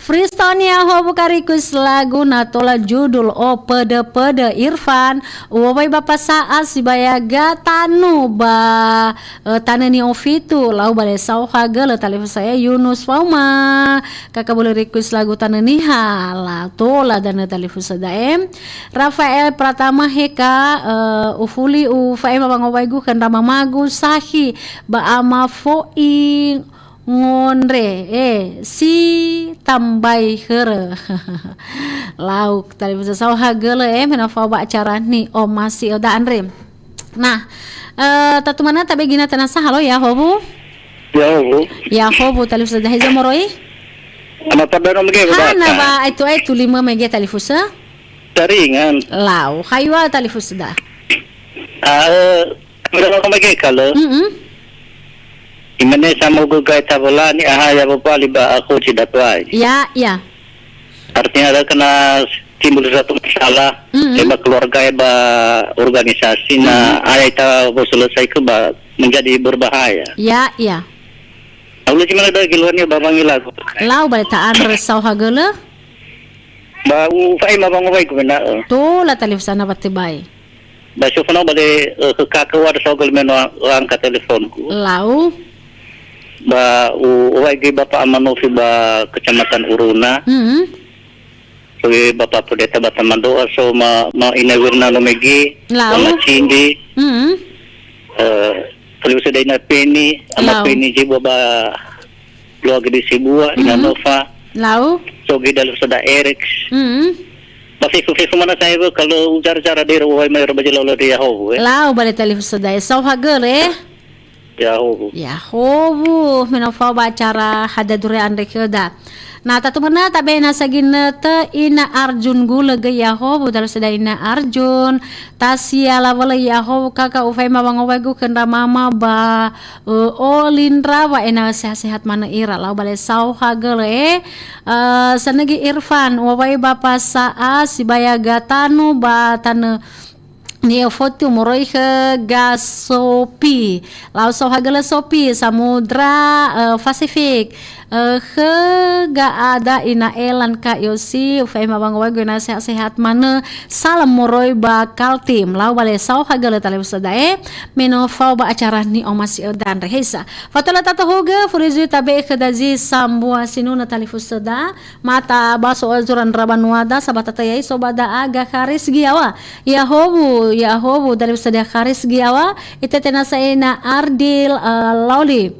Friston ya ho bu ka request lagu na tola judul O Pede-pede, Irfan, uwowai ba pasa'a sibayaga tanu ba, eh, Tanö Ni'ofitu, lau bale saohagölö talifusö e, Yunus Fauma, kaka boleh request lagu Tanö Niha, la tola danö talifusö da e. Rafael Pratama Heka, eh, ufuli ufa'ema wangowaigu khö ndra mamagu sahi ba ama fo'i ngondre, eh, si tambai hörö. Lau talifusö saohagölö, eh, me na fao ba acara ni'omasi'öda andre. Nah, eh, tatu manö tabe ginötö nasa, halo, ya ho bu? Ya ho bu. Ya ho bu talifusö da, heza moroi? Ama Fardan mege, hana ba aetu-aetu lima mege talifusö? Taringan. Lau, khaiwa talifusö da. Ah, eh, mera mege kalau. Mm-mm. Imane samogö gae tawölani, aha ya bobali ba akhosi datuai. Ya, ya. Artinya ada kena timbul satu masalah, mm-mm, ya, ba keluarga ya, ba organisasi, nah, mm-mm, ayah ita mau selesai ke ba menjadi berbahaya. Ya, ya. Nah, ulö si mana da giluannya ba wangi lagu. Lau bale ta'andrö saohagölö. Ba ufa'ema wangowaigu mena'ö. Tola talifusö na ba tebai. Ba so fana bale, eh, ke kaka wa da saohagölö me no angka telefonku. Lau. Ba u, uwai göi Bapa Amanofi ba Kecamatan Uruna. Mm-mm. Sogi Bapa Pendeta ba Tamandoa, so ma, ma ina Wirna no mege, lau, ba Macindi. Mm-mm. Eh, Felius Daina Peni, Ama, lau, Peni Jebua ba Luage di Sibua, ina, mm-mm, Nova. Lau. Sogi dalifusö da Erex. Mm-mm. Ba fefu-fefu mana saya bu kalau ujar-jar ada ro wai mai ro baje laula dia ho, eh. Lau bale talifusö da e saohagölö, eh. Ya ho bu. Ya ho bu, me na fao ba acara hada dure andre khöda. Nah, tatu manö tabe nasa ginötö Ina Arjun gulö göi ya ho bu, dalifusö da Ina Arjun. Tasia Lawölö ya ho bu, kaka ufa'ema wangowaigu khö ndra mama ba, eh, Olindrawa, ena'ö sehat-sehat manö ira, lau bale saohagölö, eh. Eh, sanögi Irfan, uwowai ba pasa'a sibayaga tanu ba Tanö Ni'ofotu moroi khö Ga Sopi. Lau saohagölö Sopi, Samudra, eh, Pasifik. Eh, khö Ga Ada Ina Elan Ka Yosi, ufaema wango-wango na sehat-sehat manö. Salam moroi ba Kaltim. Lau bale saohagölö talifusöda e. Me no fao ba acara ni'omasi'öda andre. Heisa. Fatölö tatohugö, furi zui tabe'e khö dazi sambua sinunö talifusöda. Mata baso azuran rabanuada, sabata tayai so ba da'a Ga Kharis Giawa. Yahowu, Yahowu, dari sada Kharis Giawa, ite tena sa'ena Ardil, eh, Lauli.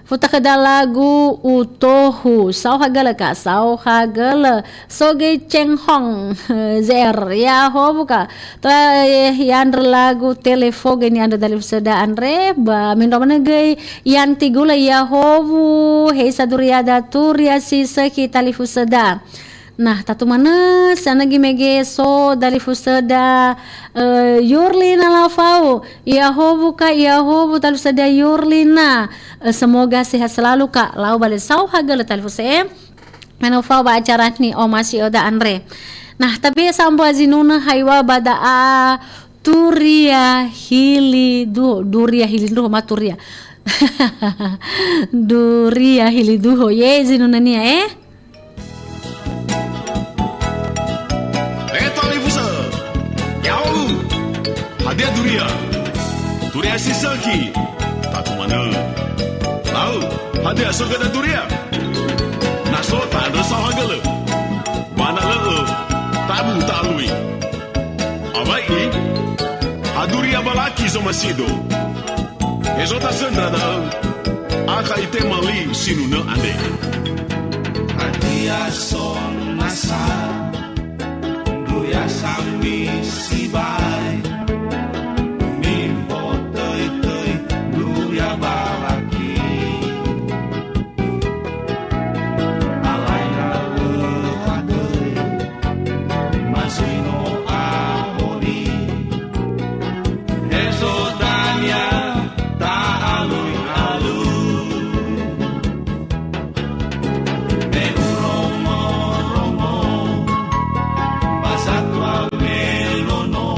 Futa khöda lagu Utohu, saohagölö ka, saohagölö, so göi Ceng Hong, Z R, Yahowu ka. Tola, eh, ya'andrö lagu Telefo göi ni'andrö dalifusöda andre, ba mendrua manö göi Yanti Gula Yahowu, heisa duriada turia si sökhi talifusöda. Nah, tatu manö sanögi mege so dalifusöda, eh, Yurlina Lafau. Yahowu ka, Yahowu talifusöda Yurlina. Eh, semoga sehat selalu ka. Lau bale saohagölö talifusö e. Me no fao ba acara ni'omasi'öda andre. Nah, tabe'e sambua zinunö haiwa ba da'a Turia Hili Duho, Duria Hili Duho ma Turia. Duria Hili Duho, ye zinunönia, eh? Eh, talifusö. Yahowu. Hadia duria? Turia si sökhi. Tatu manö. Lau, hadia so göda duria? Na so, ta'andrö saohagölö. Ba na lö'ö, tabu ta'alui. Awai i, haduria balaki zomasido. Hezo tasöndra da'ö, akha itema li sinunö andre. Hadia so nasa, ndruya sami sibai, mifotöitöi ndruya balaki. Alai na'ö hadöi, ma zui no ahoni. Hezo dania ta'alui-alui. Me urongo-rongo, ba satua melono.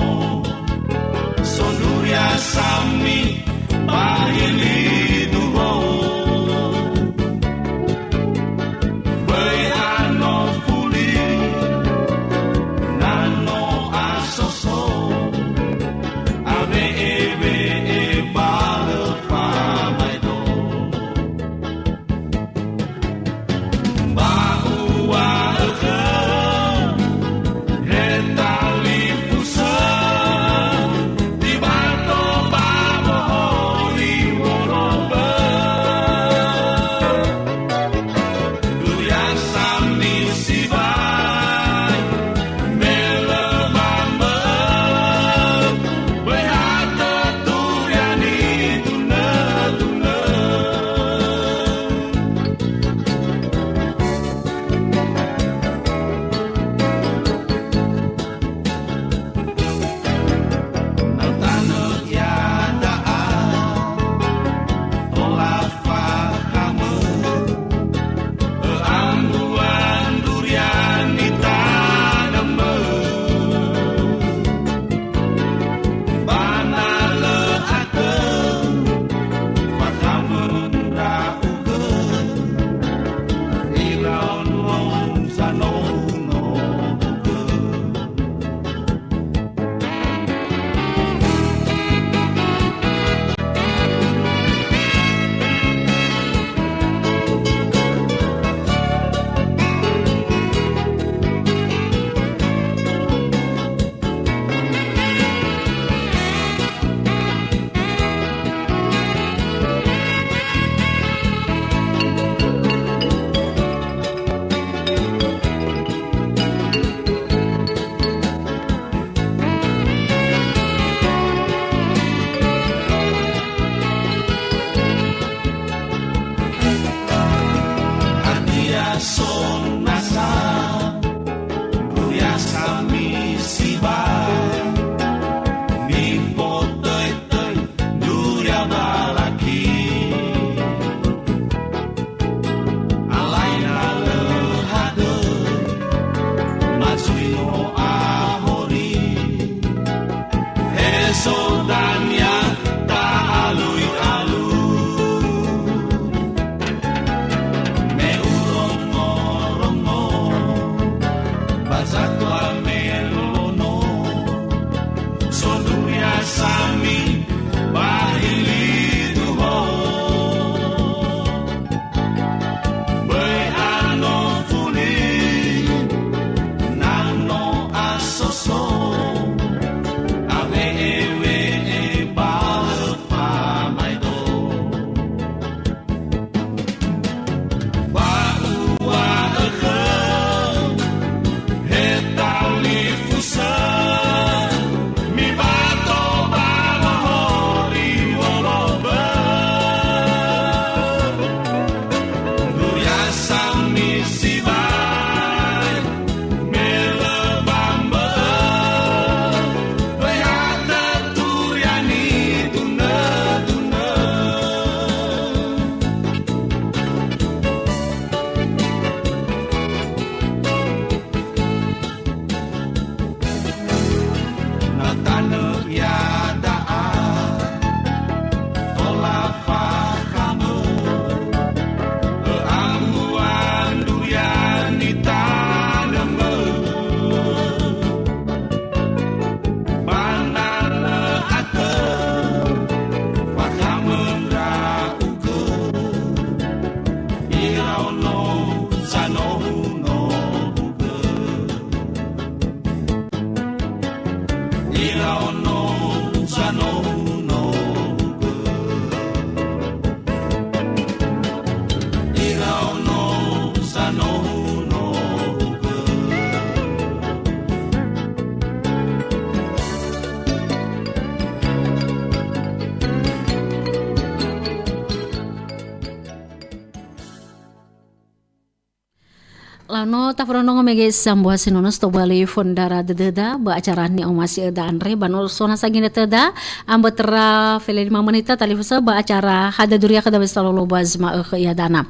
Lao no taforondrongo mege sambua sinono si tobali fondara dödöda ba acara ni'omasi'öda andre, ba no so na sagina töda, ambö töra fele lima menita talifusö ba acara hada duria khöda besta lolo ba zma'ö khö ia dana.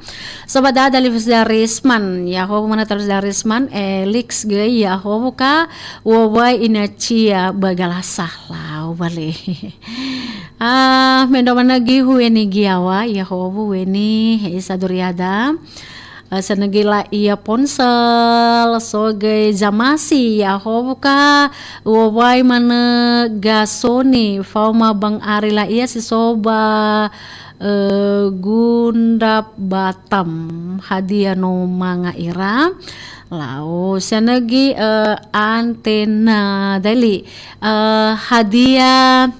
Sobat da talifusö da Risman, ya howu mana talifusö da Risman, Elix göi ya howu ka, wowai inacia ba galasa, lao bale. Ah, mendro manö gihu weni giawa, ya howu weni, he isa duriada. Eh, sanögi la ia ponsel, so göi zamasi, ya howu ka, wowai manö gasoni, faoma bang ari la ia si so ba, eh, Gundap Batam. Hadia no manga ira? Lao, sanögi, eh, antena dali, eh, hadia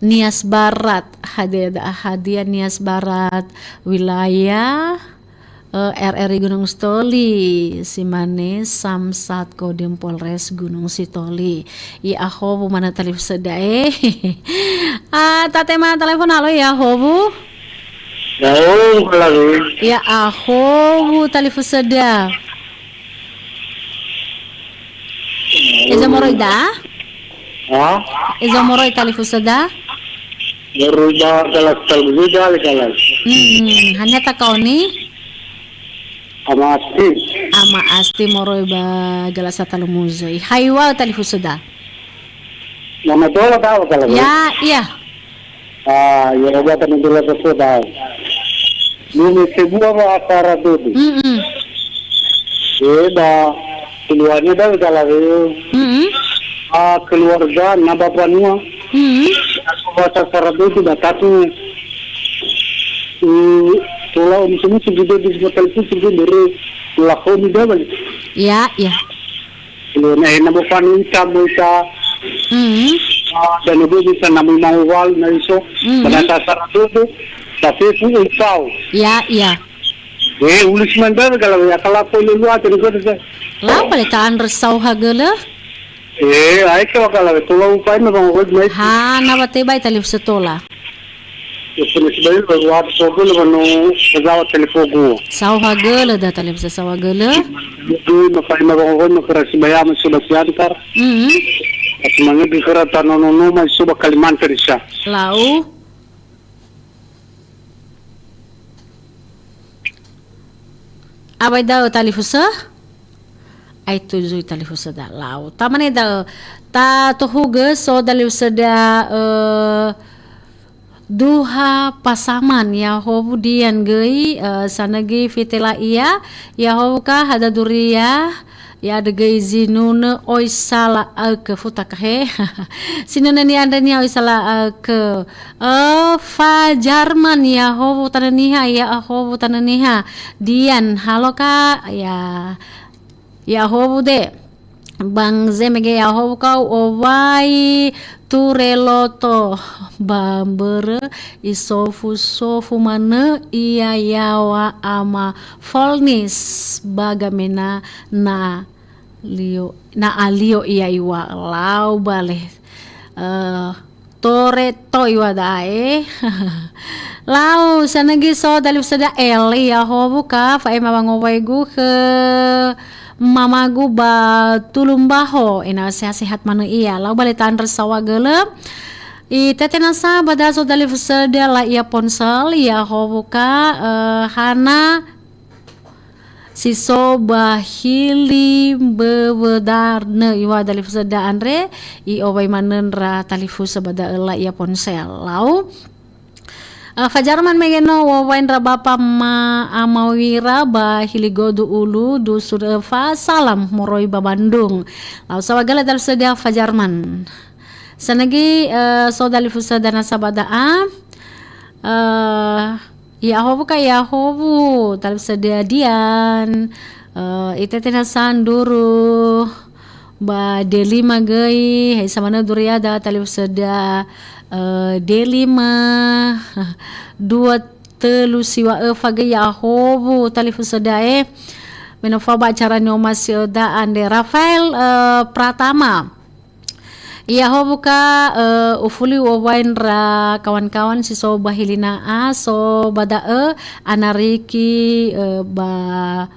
Nias Barat, hadia, hadia Nias Barat wilayah, eh, R R I Gunung Sitoli, si mane Samsat Kodim Polres Gunung Sitoli. Ya howu mana talifusö da e. Ah, tatema telepon, halo, ya howu. Ya'o, Kalawi. Ya howu talifusö da. Eza moroi da? Ha? Eza moroi talifusö da? Moroi da galas talifusö da, galas. Hmm, hanya takaoni? Ama Asti. Ama Asti moroi ba galasa talumuzöi. Haiwa talifusö da? Nama dola da, galas. Ya, iya. Ah, ya, ba tanah dola da. Ini sebuah bahasa Radudu. Mm-mm. Eh, ba keluarnya da, galas. Mm-mm. Ah, keluarga, na ba banua. Mm-mm. Bahasa Radudu, ba tatu. Eh, tola om semu segi de di hotel pun segi de lakoni da balik. Ya, ya. Lo na ena bo fanu ita mo ita. Mhm. Ah, dan ibu bisa namu mau wal na iso. Mhm. Pada dasar itu, tapi fu ita. Ya, ya. Eh, ulis mandar kalau ya, kalau aku lu lu aja, lu aja. La pale ta andre sau hagölö? Eh, ai ke wakala we, tola upai na bang wal mai. Ha, na ba tebai talifusö tola. Ya, pernah sebenarnya baru ada sogel, mano, pejabat telepon gua. Sau hagölö da talifusö sau hagölö. Dui, mapai ma bang wal, ma kerasi bayama, sudah siantar. Mhm. Ati mangedi kerata nono no, mai suba Kalimantan isa. Lau. Awai da'ö talifusö? Ai tuzui talifusö da lau. Tamane da'ö, ta tohugö so dalifusö da, eh, Duha Pasaman, ya howu dian göi, eh, sanögi fitela ia, ya howu ka hada duria, ya dögöi zinunö oi sala aukö futa ka he. Sinunö niandrönia oi sala aukö. Eh, Fajarman, ya howu tanö niha, ya howu tanö niha. Dian, halo ka, ya, ya howu de. Bang zemege ya howu kau owai ture loto. Ba mbörö isofu-sofu manö ia yaŵa ama Folnis ba gamena na lio, na alio ia iŵa'ö lau bale. Eh, tore to iŵa'ö da'e. Lau sanögi so dalifusö da Eli, ya howu ka, fa'ema wangowaigu khö mamagu ba Tulumbaho, ena'ö sehat-sehat manö ia. Lau bale ta'andrö sau hagölö. Itete nasa ba da so dalifusö da la ia ponsel, ya howu ka, eh, hana si so ba hili mböwö danö iŵa'ö dalifusö da andre, i'owai manö ndra talifusö ba da'ö la ia ponsel. Lau. Eh, Fajarman mege no wowai ndra bapa ma amawira ba hili Godu Ulu, Dusun Öfa, salam moroi ba Bandung. Lau sau hagölö dalifusö da Fajarman. Sanögi, eh, so dalifusö da nasa ba da'a. Eh, Ya howu ka ya howu, talifusö da Dian, eh, itete nasa nduru, ba Delima göi, he isa manö duria da talifusö da, eh, Delima, dua tölu siŵa öfa göi ya howu, talifusö da e, me no fao ba acara ni'omasi'ö da andre Rafael, eh, Pratama. Ya howu ka, eh, ufuli u'owai ndra kawan-kawan si so ba hili na'a, so ba da'ö, Anariki, eh, ba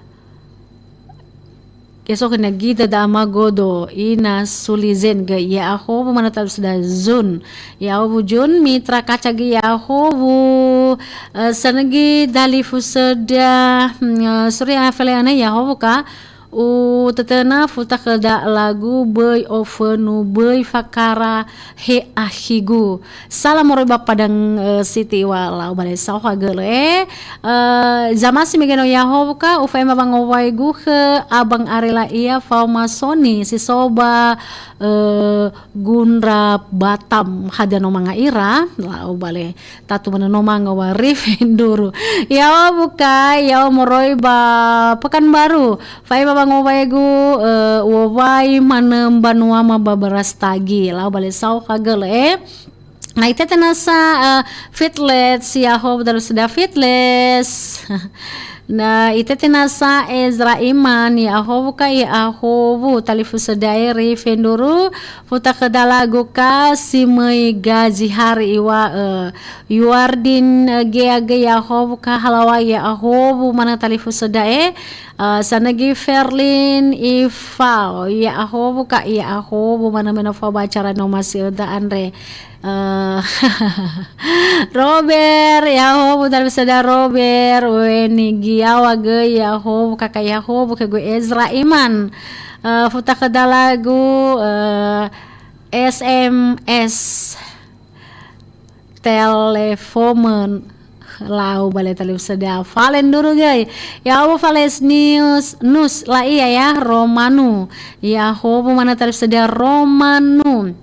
Eso khönia gida da amagodo, ina sulizen göi, ya'ahowu manö talifusöda Jun. Ya'ahowu Jun, mitra kaca göi ya'ahowu, eh, sanögi dalifusöda, hmm, eh, Surya Feleana ya'ahowu ka, utötöna futa khöda lagu böi ofönu böi fakara he akhigu. Salam moroi ba Padang, eh, City wa lau bale saoha gölö, eh. Eh, zamasi mege no ya'ahowu ka, ufa'ema wangowaigu khö Abang Arela ia faoma soni si so ba, eh, Gundra Batam hadia no manga ira, lau bale tatu manö no manga wa rifi nduru. Ya'ahowu ka, ya'o moroi ba Pekanbaru. Fa'ema wangowaigu, eh, uwowai manö mbanuama ba Berastagi. Lau bale saoha gölö, eh. Na itete nasa, eh, Fitles, ya'ahowu dalifusöda Fitles. Na itete nasa Ezra Iman, ya'ahowu ka, ya'ahowu talifusöda eri fenduru, futa khöda lagu ka si möi gaji hari iwa, eh, Yuardin, eh, Gea göi ya'ahowu ka, halawai ya'ahowu manö talifusöda, eh. Eh, sanögi Ferlin Ifao, ya'ahowu ka, ya'ahowu manö me no fao ba acara no omasi öda andre. Eh, Robert, ya'ahowu dalifusöda Robert, Weni Giawa göi, ya'ahowu kaka, ya'ahowu khögu Ezra Iman. Eh, futa khöda lagu, eh, S M S telefomen lau bale talifusöda Fale nduru göi. Ya'ahowu Fales News, Nus la'ia ya, Romanu. Ya'ahowu manö talifusöda Romanu.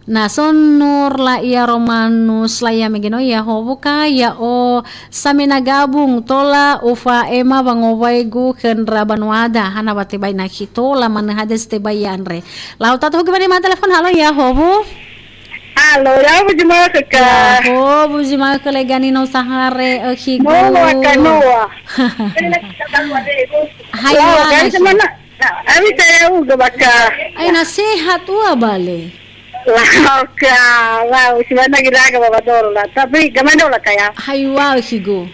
Na so Nur la'ia Romanus la'ia mege no ya'ahowu ka, ya'o samena gabung tola ufa'ema wangowaigu khö ndra banuada, hana wa tebai nakhi tola manö hadia si tebai andre. Lau tatu hugi mane ma telepon, halo ya'ahowu. Halo, ya'ahowu zi ma'ökhö ka. Ya'ahowu zi ma'ökhö, legani no sahare, eh, khigu. Noa ka noa. Hai lau, wa, guys, nakhi. Mana? Nah, ami saya uga baka. Ai, na sehat ua bale. Lau ka, lau, si mana gila ga baba doro la. Tapi, gamai dola ka ya. Hai ua khigu.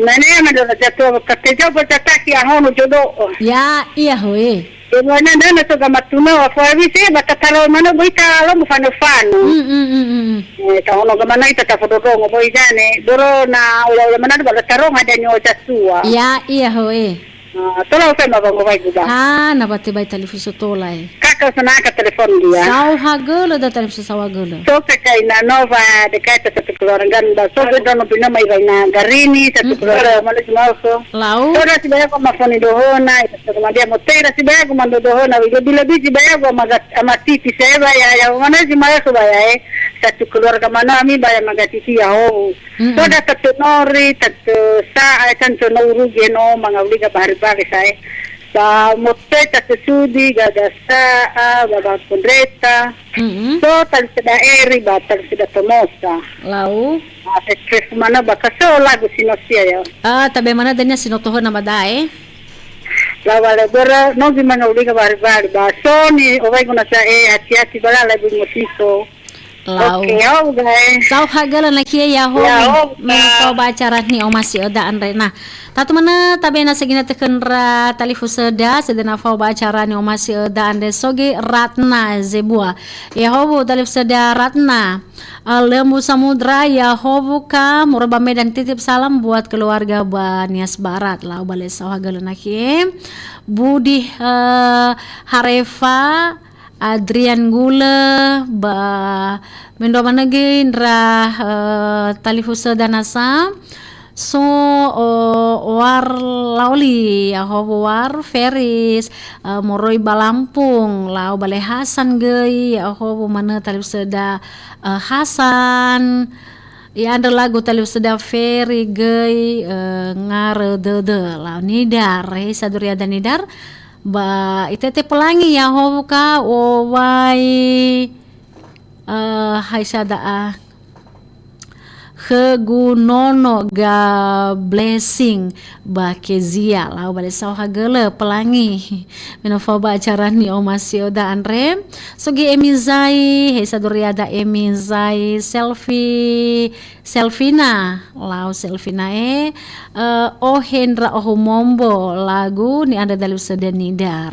Mane ma dola jatuh, tapi jauh bercataki ahono jodoh. Ya, iya hoe. Ibu ane ndana to gamatuna wa fo abi se bata taro mana boita lo mu fano fano. Mm, mm, mm, mm, mm. Eh, ta ono gamana ita ta fododongo boi jane. Doro na ola-ola mana ba la taronga ada nyo jatua. Ya, iya hoe. Ah, tola ukai ma bango bai guba. Ah, na bate bai talifuso tola e. Kaka sana ka telepon dia. Saoha gölö da talifuso saoha gölö. So ka kai na nova de kai ta satu keluarga ba so ge dono bina mai bai na garini satu keluarga mana cuma so. Lau. Tola si baya ko ma foni dohona, ita so ma dia mo tera si baya ko ma dohona, lebih-lebih si baya ko ma gat-, ama titi saya baya, ya mana si maya so baya e. Satu keluarga mana ami baya ma gatiti ya ho. Mm-mm. Toda tatenori, tatu sa'a, tanto no urugi no, manga uliga bahari bale sae. Ba mote tatu sudi, gada sa'a, ba ba kondreta. Mm-mm. So, tali seda eri, ba tali seda tomosa. Lau. Ah, se stress mana ba kaso lagu sinosia ya. Ah, tabe mana dania sinotohona madae. La wale bora, nogi manga uliga bahari bale. Ba so ni, owai guna sae, hati-hati bala lagu musiko. Lau. Oke, ya'o, guys. Saoha gölö na khie ya'ahowu. Ya'ahowu. Menakau ba acara ni'omasi öda andre. Nah, tatu mana tabe na segina tekendra talifusöda, sedena fao ba acara ni'omasi öda andre sogi Ratna Zebua. Ya'ahowu talifusöda Ratna. Eh, Lembu Samudra, ya'ahowu ka, moroi ba Medan, titip salam buat keluarga ba Nias Barat. Lau bale saoha gölö na khie. Budi, eh, Harefa, Adrian Gule, ba mendrua manö göi ndra, eh, talifusöda nasa. So, o, War Laoli, ya'ahowu War Feris, eh, moroi ba Lampung, lau bale Hasan göi, ya'ahowu manö talifusöda, eh, Hasan. I'andrö lagu talifusöda Feri göi, eh, ngarö dödö, lau Nidar, eh, Saduriada Nidar. Ba itete pelangi ya'ahowu ka owai, eh, hai sa da'a. Khögu nono ga blessing ba Kezia, lau ba le saohagölö pelangi. Me no fao ba acara ni'omasi'öda andre. So göi Emi Zai, he sa duriada Emi Zai, Selfie, Selvina, lau Selvina e, eh, ohe ndra'ohu mombo lagu ni'andrö dalifusöda Nidar.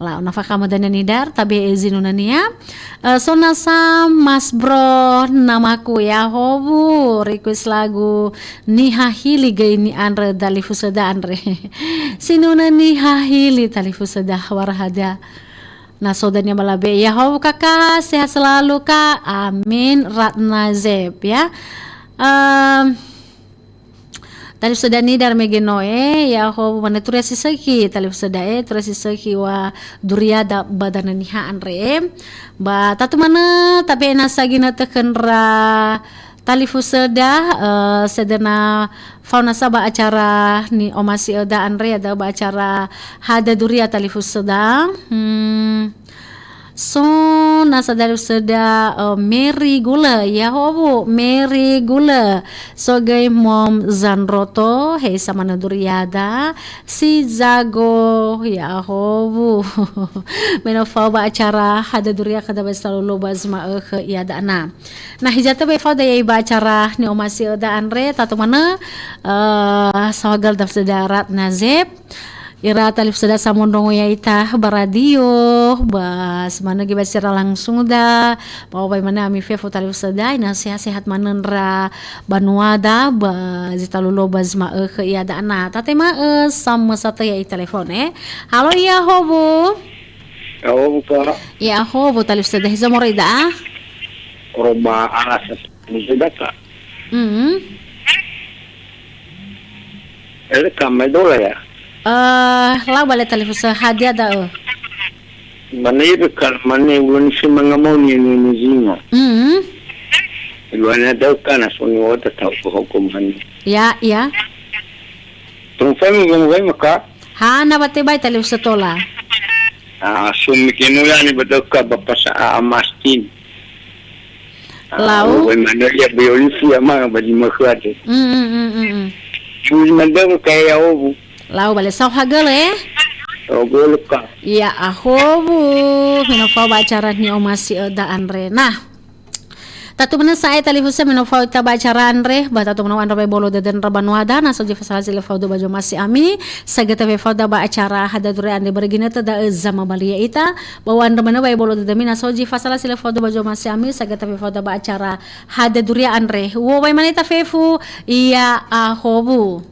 Lau na fakhama dania Nidar, tabe e zinunania. Eh, so nasa Mas Bro namaku Yahowu, request lagu Niha Hili göi ni'andrö dalifusöda andre. Sinuna Niha Hili talifusöda warahada. Na so dania ba labe, Yahowu Kaka, sehat selalu Kak. Amin, Ratna Zeb ya. Em, Talifusöda Nidar mege no e, Yahowu manö turia si sökhi, talifusöda e, turia si sökhi wa duriada ba danö Niha andre e. Ba tatu manö, tabe nasa ginötö khö ndra talifusöda, eh, sedöna fao nasa ba acara ni'omasi'öda andre, ya da'ö ba acara Hada Duria talifusöda. Hmm. So nasa dalifusöda, eh, Mary Gulö, Yahowu, Mary Gulö. So göi Mom Zandroto, he sa manö duriada, si jago, Yahowu. Me no fao ba acara Hada Duria khöda ba zi talulu ba zi ma'ökhö iada'a na. Na hiza töböi fao da ya'i ba acara ni'omasi'öda andre, tatu manö, eh, saohagölö dalifusöda Ratna Zeb. Ira talifusöda samondrongo ya'ita ba radio, ba si manö göi ba siara langsung da, ba obai manö ami fefu talifusöda, ina sehat-sehat manö ndra banuada, ba zi talulu ba zi ma'ökhö iada'a na. Tatema'ö samösa tö ya'i telefon, eh. Halo, Yahowu. Yahowu, Kak. Yahowu, talifusöda, heza moroi da'a? Roma arasa, ni sedaka. Mhm. Ele kama dola ya. Eh, lau ba le talifusö hadia da'ö? Mane ibe kal mane ulun si mangamau ni, ni, ni zinga. Mhm. Luana da'ö kana so ni wata tau ko hukum hani. Ya, ya. Tung fai mu gong fai maka? Hana ba tebai talifusö tola. Ah, sumi kinu yani betul ka ba pasa a mastin. Lau. Wai manö ia bioisi ama ba di makhade. Mm, mm, mm, mm, mm. Bui mandang kaya obu. Lau ba le saohagölö, eh? Ogölö ka. Ya, Yahowu. Me no fao ba acara ni'omasi'öda andre. Nah. Tatu manö sa'ae talifusö me no fao ita ba acara andre, ba tatu manö andrö wa'ebolo dödö ndra banuada, na so zi fasala si lö fao dö ba zomasi ami, sagötö wefao da ba acara Hada Duria andre, börö ginötö da'ö zamabalia ita, ba u'andrö manö wa'ebolo dödömi na so zi fasala si lö fao dö ba zomasi ami, sagötö wefao da ba acara Hada Duria andre. Uwo wai manö ita fefu, Yahowu.